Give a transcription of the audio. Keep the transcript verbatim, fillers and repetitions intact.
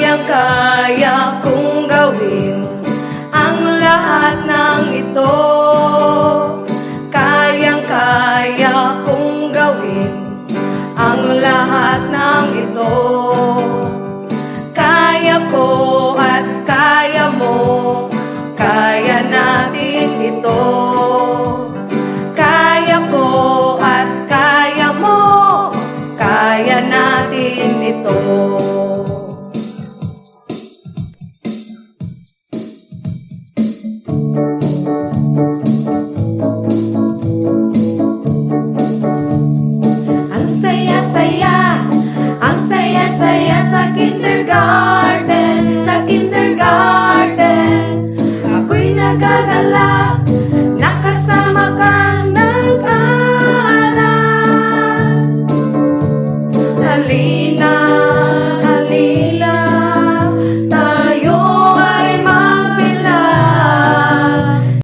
Kayang-kaya kong gawin ang lahat ng ito. Kayang-kaya kong gawin ang lahat ng ito. Kaya ko at kaya mo, kaya natin ito. Kaya ko at kaya mo, kaya natin ito. Ang saya-saya, ang saya-saya sa kindergarten, sa kindergarten. Ako'y nagagala.